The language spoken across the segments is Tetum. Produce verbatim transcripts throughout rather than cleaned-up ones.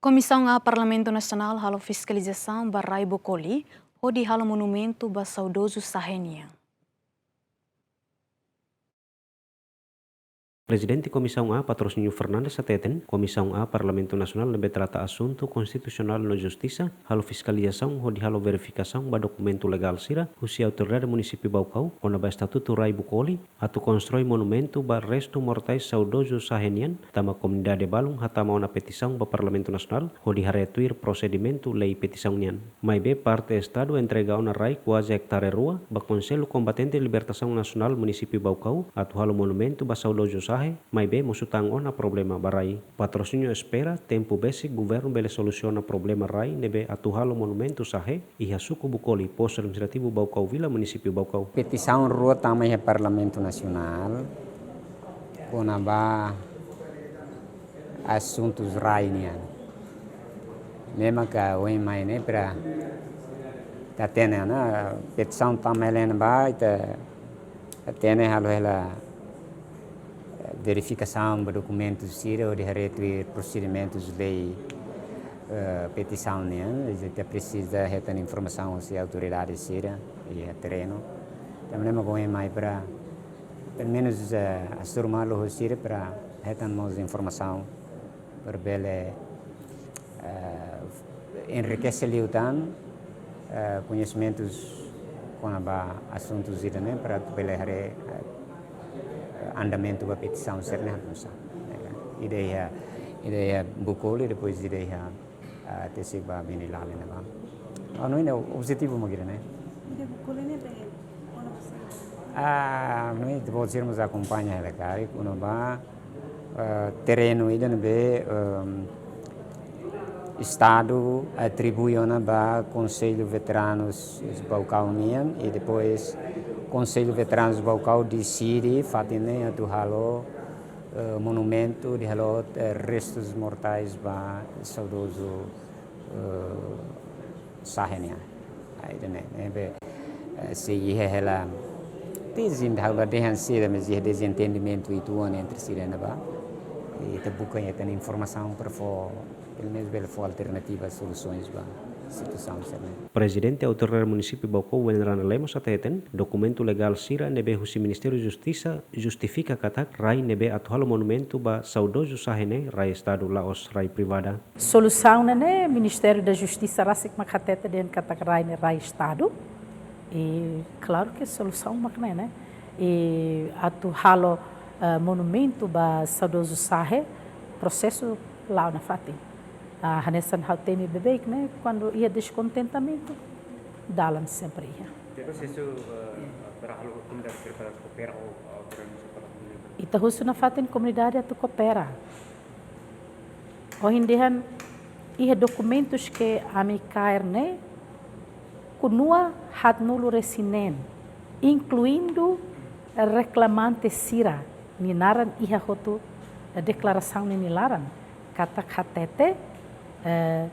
Komisaun A Parlamentu Nasionál halo fiskalizasaun ba rai Bukoli, hodi halo monumentu ba saudozu Sahe nian. Prezidente Komisaun A, Patrocínio Fernandes hateten, Komisaun A Parlamentu Nasionál ne'ebé trata asuntu konstitusionál no justisa, halo fiskalizasaun hodi halo verifikasaun ba dokumentu legál sira husi Autoridade Munisípiu Baucau, kona-ba estatutu rai Bukoli, atu konstrui monumentu ba restu mortais saudozu Sahe nian, tanba komunidade balun hatama ona petisaun ba Parlamentu Nasionál, hodi haree tuir prosedimentu lei petisaun nian. Maibé parte Estadu entrega ona rai kuaze ektare rua ba Konsellu Kombatente Libertasaun Nasionál Munisípiu Baucau atu halo monumentu ba saudozu Sahe, maibé mosu tan ona problema ba rai. Patrocínio espera tempu besik governu bele solusiona problema rai ne'ebé atu halo monumentu Sahe iha suku Bukoli, Postu Administrativu Baucau Vila, Munisípiu Baucau. Petisaun rua tama iha Parlamentu Nasionál kona-ba asuntus rai nian. Ne'e maka ohin mai ne'e para ita hatene ona petisaun tama hela ne'ebá, ita hatene halo hela verifikasaun ba dokumentu sira hodi haree tuir prosedimentus lei, eh, petisaun nian, ita presiza hetan informasaun husi autoridade sira iha terrenu. Tanba ne'e mak ohin mai para, pelumenus, eh, hasoru malu ho sira para hetan mós informasaun para bele, eh, enrikese liután, eh, koñesimentus kona-ba asuntus ida-ne'e para bele haree, eh, andamentu ba petisaun sira-ne'e hanesan oinsá. Ida iha, ida iha Bukoli, depois ida iha, eh, tesik ba Benilali ne'ebá. Ha'u hanoin objetivu mak ida-ne'e. Ida Bukoli ne'e be, kona-ba saida? Ah, ha'u hanoin ita-boot sira mós akompaña hela karik, kona-ba eh, terrenu ida ne'ebé, ehm, Estadu atribui ona ba Konsellu Veteranus Baucau nian, i depois Konsellu Veteranus Baucau deside fatin ne'e atu halo, eh, monumentu hodi halo, eh, restus mortais ba saudozu, eh, Sahe nian. Ah, ida-ne'e, ne'ebé, eh, sei iha hela, dezin-, ha'u la dehan sira, mas iha dezentendimentu uitoan entre sira ne'ebá. I ita buka, ita hetan informasaun para fó, pelumenus bele fó alternativa, solusoens ba situasaun sira-ne'e. Prezidente Autoridade Munisípiu Baucau, Wenrana Lemos hateten, dokumentu legál sira ne'ebé husi Ministériu Justisa justifika katak rai ne'ebé atu halo monumentu ba saudozu Sahe ne'e rai Estadu, la'ós rai privada. Solusaun ne'e, ne'e Ministériu da Justisa rasik mak hatete dehan katak rai ne'e rai Estadu. I klaru ke solusaun mak ne'e, ne'e. I atu halo, eh, monumentu ba saudozu Sahe, prosesu la'o nafatin. Ah, hanesan ha'u temi beibeik ne'e, kuandu iha deskontentamentu, dalan sempre iha. Depois isso, eh, para halo komunidade sira para koopera ho, eh, governu sira para komunidade. Ita husu nafatin komunidade atu koopera. Ohin dehan iha dokumentus ke ami kaer ne'e, kunua haatnulu-resin-neen, inkluindu reklamante sira-nia naran iha hotu deklarasaun ne'e nia laran, katak hatete, eh,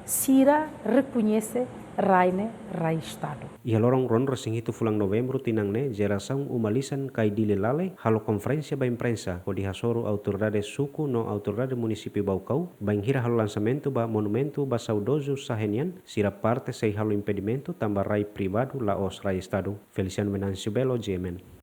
sira rekoñese rai ne'e rai Estadu. Iha loron ruanulu-resin-hitu fulan Novembru tinan ne'e, jerasaun uma lisan Kai Dili Lale halo konferénsia ba imprensa hodi hasoru autoridade suku no autoridade munisípiu Baucau, bainhira halo lansamentu ba monumentu ba saudozu Sahe nian, sira parte sei halo impedimentu tanba rai privadu la'ós rai Estadu. Feliciano Venâncio Belo, G M N.